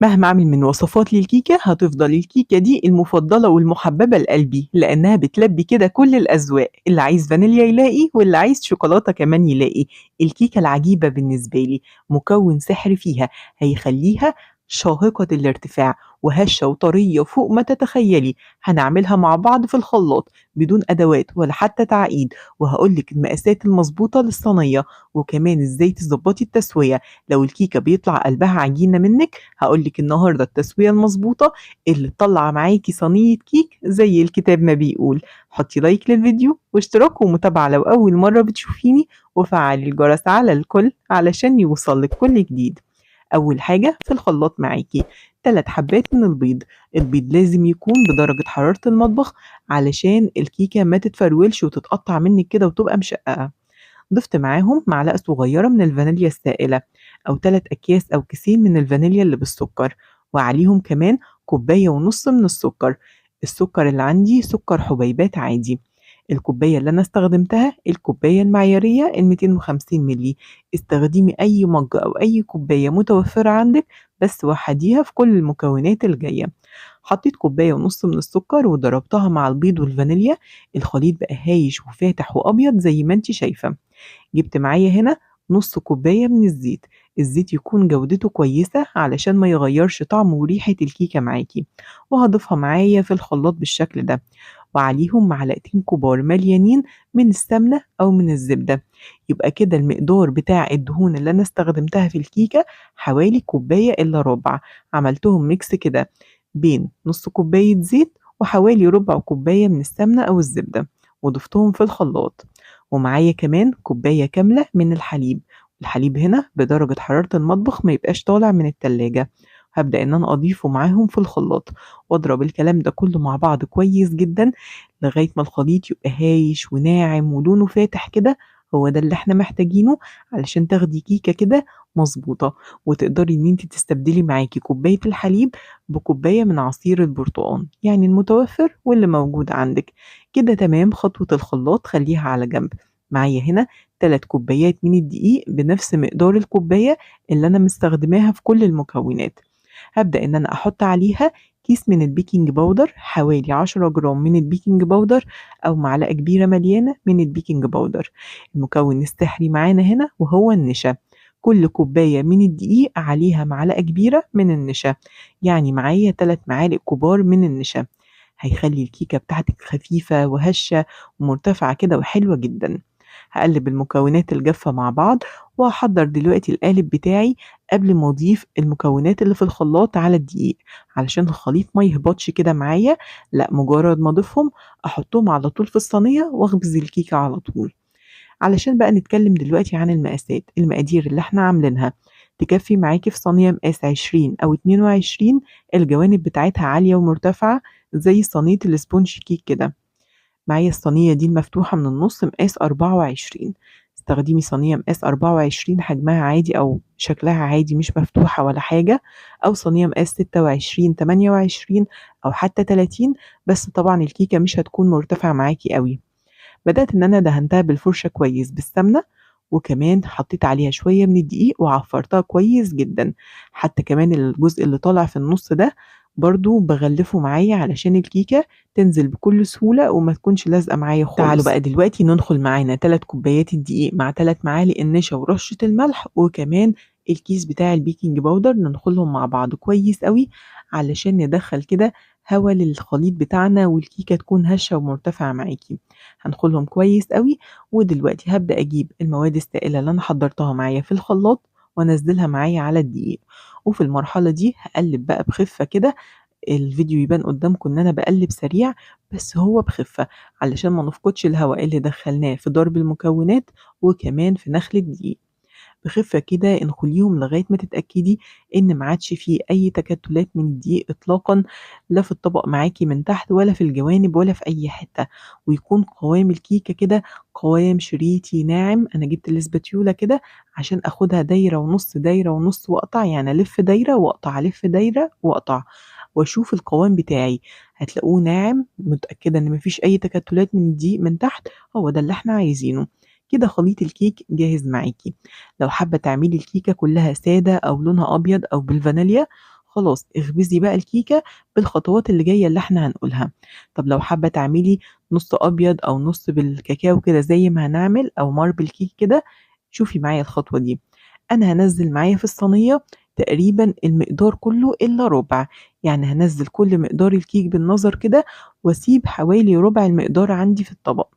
مهما أعمل من وصفات للكيكة هتفضل الكيكة دي المفضلة والمحببة لقلبي، لأنها بتلبي كده كل الأذواق، اللي عايز فانيليا يلاقي واللي عايز شوكولاتة كمان يلاقي. الكيكة العجيبة بالنسبة لي مكون سحري فيها هيخليها شاهقة الارتفاع وهشة وطرية فوق ما تتخيلي. هنعملها مع بعض في الخلاط بدون أدوات ولا حتى تعقيد، وهقولك المقاسات المظبوطة للصينية وكمان ازاي تظبطي التسوية. لو الكيكة بيطلع قلبها عجينة منك هقولك النهاردة التسوية المظبوطة اللي تطلع معاكي صينية كيك زي الكتاب ما بيقول. حطي لايك للفيديو واشتراك ومتابعة لو أول مرة بتشوفيني، وفعلي الجرس على الكل علشان يوصلك كل جديد. أول حاجة في الخلاط معاكي 3 حبات من البيض. البيض لازم يكون بدرجة حرارة المطبخ علشان الكيكة ما تتفرولش وتتقطع منك كده وتبقى مشققة. ضفت معاهم معلقة صغيرة من الفانيليا السائلة أو 3 أكياس أو كيسين من الفانيليا اللي بالسكر، وعليهم كمان كوباية ونص من السكر. السكر اللي عندي سكر حبيبات عادي. الكوباية اللي أنا استخدمتها الكوباية المعيارية ال 250 ملي. استخدمي أي مج أو أي كوباية متوفرة عندك، بس وحديها في كل المكونات الجاية. حطيت كوباية ونص من السكر وضربتها مع البيض والفانيليا. الخليط بقى هايش وفاتح وأبيض زي ما انت شايفة. جبت معايا هنا نص كوباية من الزيت. الزيت يكون جودته كويسة علشان ما يغيرش طعم وريحة الكيكة معاكي، وهضيفها معايا في الخلاط بالشكل ده. وعليهم معلقتين كبار مليانين من السمنة أو من الزبدة. يبقى كده المقدار بتاع الدهون اللي أنا استخدمتها في الكيكة حوالي كوباية إلا ربع. عملتهم mix كده بين نص كوباية زيت وحوالي ربع كوباية من السمنة أو الزبدة، وضفتهم في الخلاط. ومعايا كمان كوباية كاملة من الحليب. الحليب هنا بدرجة حرارة المطبخ، ما يبقاش طالع من التلاجة. هبدأ إن أنا أضيفه معاهم في الخلاط وأضرب الكلام ده كله مع بعض كويس جدا لغاية ما الخليط يبقى هايش وناعم ولونه فاتح كده. هو ده اللي احنا محتاجينه علشان تاخدي كيكة كده مظبوطة، وتقدري ان انت تستبدلي معاكي كوباية الحليب بكوباية من عصير البرتقال، يعني المتوفر واللي موجود عندك كده. تمام. خطوة الخلاط خليها على جنب. معايا هنا 3 كوبايات من الدقيق بنفس مقدار الكوباية اللي انا مستخدماها في كل المكونات. هبدأ ان انا احط عليها كيس من ال baking powder، حوالي 10 جرام من ال baking powder او معلقة كبيرة مليانة من ال baking powder. المكون السحري معانا هنا وهو النشا. كل كوباية من الدقيق عليها معلقة كبيرة من النشا، يعني معايا 3 معالق كبار من النشا. هيخلي الكيكة بتاعتك خفيفة وهشة ومرتفعة كده وحلوة جدا. هقلب المكونات الجافة مع بعض، وهحضر دلوقتي القالب بتاعي قبل ما اضيف المكونات اللي في الخلاط على الدقيق علشان الخليط ما يهبطش كده معايا. لا، مجرد ما اضيفهم احطهم على طول في الصينية واخبز الكيكة على طول. علشان بقى نتكلم دلوقتي عن المقاسات، المقادير اللي احنا عاملينها تكفي معاكي في صينية مقاس 20 او 22، الجوانب بتاعتها عالية ومرتفعة زي صينية ال sponge cake كده. معايا الصينية دي المفتوحة من النص مقاس 24. استخدمي صينية مقاس 24 حجمها عادي أو شكلها عادي مش مفتوحة ولا حاجة، أو صينية مقاس 26 28 أو حتى 30، بس طبعا الكيكة مش هتكون مرتفعة معاكي قوي. بدأت إن أنا دهنتها بالفرشة كويس بالسمنة، وكمان حطيت عليها شوية من الدقيق وعفرتها كويس جدا. حتى كمان الجزء اللي طالع في النص ده برضو بغلفه معايا علشان الكيكة تنزل بكل سهولة وما تكونش لازقة معايا خالص. تعالوا بقى دلوقتي ندخل معانا 3 كوبايات الدقيق مع 3 معالق النشا ورشة الملح وكمان الكيس بتاع ال baking powder، ننخلهم مع بعض كويس قوي علشان ندخل كده هوا للخليط بتاعنا والكيكة تكون هشة ومرتفعة معاكي. هنخلهم كويس قوي. ودلوقتي هبدأ أجيب المواد السائلة اللي أنا حضرتها معايا في الخلاط وانزلها معايا على الدقيق. وفي المرحلة دي هقلب بقى بخفة كده، الفيديو يبان قدامكم ان انا بقلب سريع بس هو بخفة علشان ما نفقدش الهواء اللي دخلناه في ضرب المكونات وكمان في نخل الدقيق. بخفة كده انخليهم لغاية ما تتأكدي ان ما عادش فيه اي تكتلات من الدقيق اطلاقا، لا في الطبق معاكي من تحت ولا في الجوانب ولا في اي حتة، ويكون قوام الكيكة كده قوام شريطي ناعم. انا جبت الاسباتيولا كده عشان اخدها دايرة ونص دايرة ونص واقطع، يعني الف دايرة واقطع الف دايرة واقطع، واشوف القوام بتاعي. هتلاقوه ناعم، متأكدة ان مفيش اي تكتلات من الدقيق من تحت. هو ده اللي احنا عايزينه. كده خليط الكيك جاهز معاكي. لو حابة تعملي الكيكة كلها سادة أو لونها أبيض أو بالفانيليا خلاص اخبزي بقى الكيكة بالخطوات اللي جاية اللي إحنا هنقولها. طب لو حابة تعملي نُص أبيض أو نُص بالكاكاو كده زي ما هنعمل أو marble cake كده، شوفي معايا الخطوة دي. أنا هانزّل معايا في الصينية تقريبًا المقدار كله إلا ربع، يعني هانزّل كل مقدار الكيك بالنظر كده وأسيب حوالي ربع المقدار عندي في الطبق،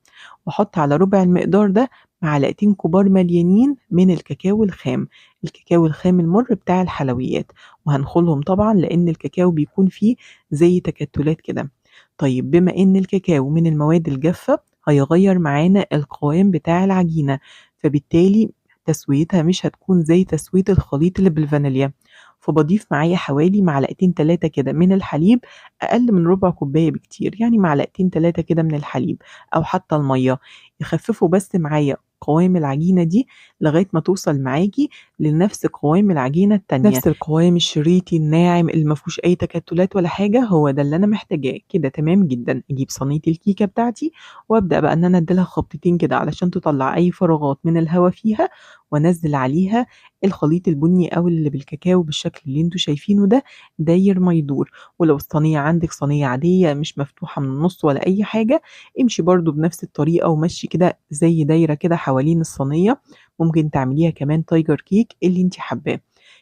وأحط على ربع المقدار ده معلقتين كبار مليانين من الكاكاو الخام، الكاكاو الخام المُر بتاع الحلويات، وهنخلهم طبعًا لإن الكاكاو بيكون فيه زي تكتلات كده. طيب بما إن الكاكاو من المواد الجافة هيغيّر معانا القوام بتاع العجينة، فبالتالي تسويتها مش هتكون زي تسوية الخليط اللي بالفانيليا، فباضيف معايا حوالي معلقتين 3 كده من الحليب، أقل من ربع كوباية بكتير، يعني معلقتين 3 كده من الحليب أو حتى المَيّة، يخففوا بس معايا قوام العجينة دي لغاية ما توصل معاكِ لنفس قوام العجينة التانية، نفس القوام الشريطي الناعم اللي ما فيهوش أي تكتلات ولا حاجة، هو ده اللي أنا محتاجاه، كده تمام جدًا. أجيب صينية الكيكة بتاعتي وأبدأ بقى إن أنا أدي لها خبطتين كده علشان تطلّع أي فراغات من الهوا فيها، وأنزّل عليها الخليط البني أو اللي بالكاكاو بالشكل اللي أنتم شايفينه ده، داير ما يدور. ولو الصينية عندِك صينية عادية مش مفتوحة من النُص ولا أي حاجة، امشي برضه بنفس الطريقة ومشّي كده زي دايرة كده حوالين الصينية، ممكن تعمليها كمان tiger cake اللي أنتِ حاباه.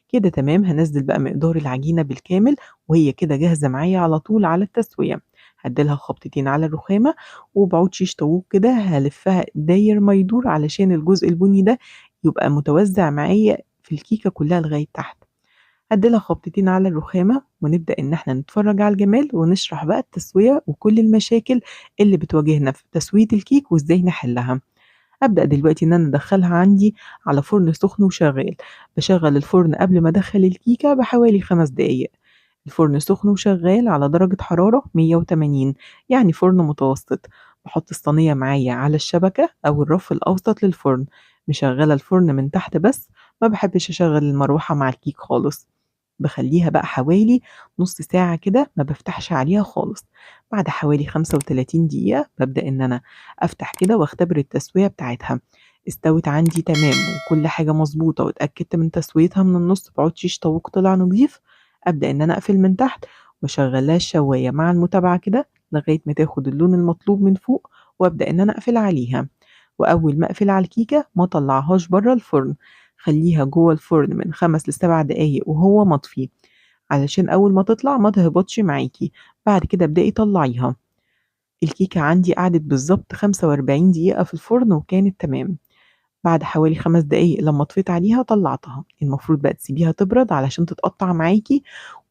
كده تمام. هانزّل بقى مقدار العجينة بالكامل وهي كده جاهزة معايا على طول على التسوية. هادّي لها خبطتين على الرخامة وبعود شيش طاووق كده هالفّها داير ما يدور علشان الجزء البني ده يبقى متوزع معايا في الكيكة كلها لغاية تحت. هادّي لها خبطتين على الرخامة ونبدأ إن إحنا نتفرج على الجمال ونشرح بقى التسوية وكل المشاكل اللي بتواجهنا في تسوية الكيك وإزاي نحلها. أبدأ دلوقتي إن أنا أدخّلها عندي على فرن سخن وشغال، باشغّل الفرن قبل ما أدخّل الكيكة بحوالي 5 دقايق. الفرن سخن وشغال على درجة حرارة 180، يعني فرن متوسط. باحط الصينية معايا على الشبكة أو الرف الأوسط للفرن، مشغّلة الفرن من تحت بس، ما باحبش أشغّل المروحة مع الكيك خالص. باخلّيها بقى حوالي نُص ساعة كده ما بافتحش عليها خالص. بعد حوالي 35 دقيقة بابدأ إن أنا أفتح كده وأختبر التسوية بتاعتها. استوت عندي تمام وكل حاجة مضبوطة واتأكدت من تسويتها من النُص بعود شيش طاووق طلع نضيف، أبدأ إن أنا أقفل من تحت وأشغّل لها الشواية مع المتابعة كده لغاية ما تاخد اللون المطلوب من فوق، وأبدأ إن أنا أقفل عليها. وأول ما أقفل على الكيكة ما أطلّعهاش برّه الفرن، خلّيها جوّه الفرن من 5 ل7 دقايق وهو مطفي، علشان أول ما تطلع ما تهبطش معاكِ. بعد كده ابدئي طلّعيها. الكيكة عندي قعدت بالضبط 45 دقيقة في الفرن وكانت تمام. بعد حوالي 5 دقايق لمّا طفيت عليها طلّعتها. المفروض بقى تسيبيها تبرد علشان تتقطّع معاكِ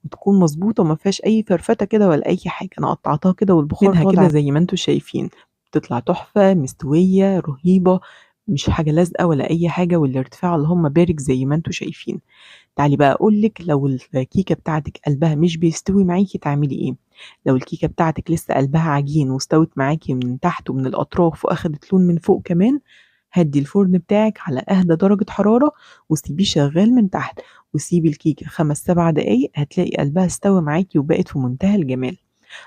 وتكون مضبوطة وما فيهاش أي فرفتة كده ولا أي حاجة. أنا قطّعتها كده والبخار منها طالع كده زي ما أنتم شايفين، بتطلع تحفة، مستوية، رهيبة، مش حاجة لازقة ولا أي حاجة، والارتفاع اللهم بارك زي ما أنتم شايفين. تعالي بقى أقول لِك لو الكيكة بتاعتِك قلبها مش بيستوي معاكِ تعملي إيه. لو الكيكة بتاعتِك لسه قلبها عجين واستوت معاكِ من تحت ومن الأطراف وأخدت لون من فوق كمان، هدّي الفرن بتاعِك على أهدى درجة حرارة وسيبيه شغال من تحت، وسيبي الكيكة 5، 7 دقايق هتلاقي قلبها استوى معاكِ وبقت في منتهى الجمال.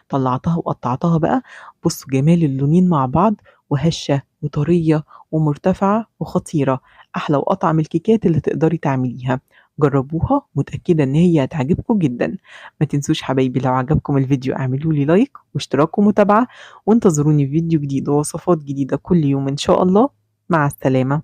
طلّعتها وقطّعتها بقى، بصوا جمال اللونين مع بعض، وهشة وطرية ومرتفعة وخطيرة، أحلى وأطعم الكيكات اللي تقدري تعمليها. جربوها، متأكدة إن هي هتعجبكم جدًا. ما تنسوش حبايبي لو عجبكم الفيديو اعملوا لي لايك واشتراك ومتابعة، وانتظروني في فيديو جديد ووصفات جديدة كل يوم إن شاء الله. مع السلامة.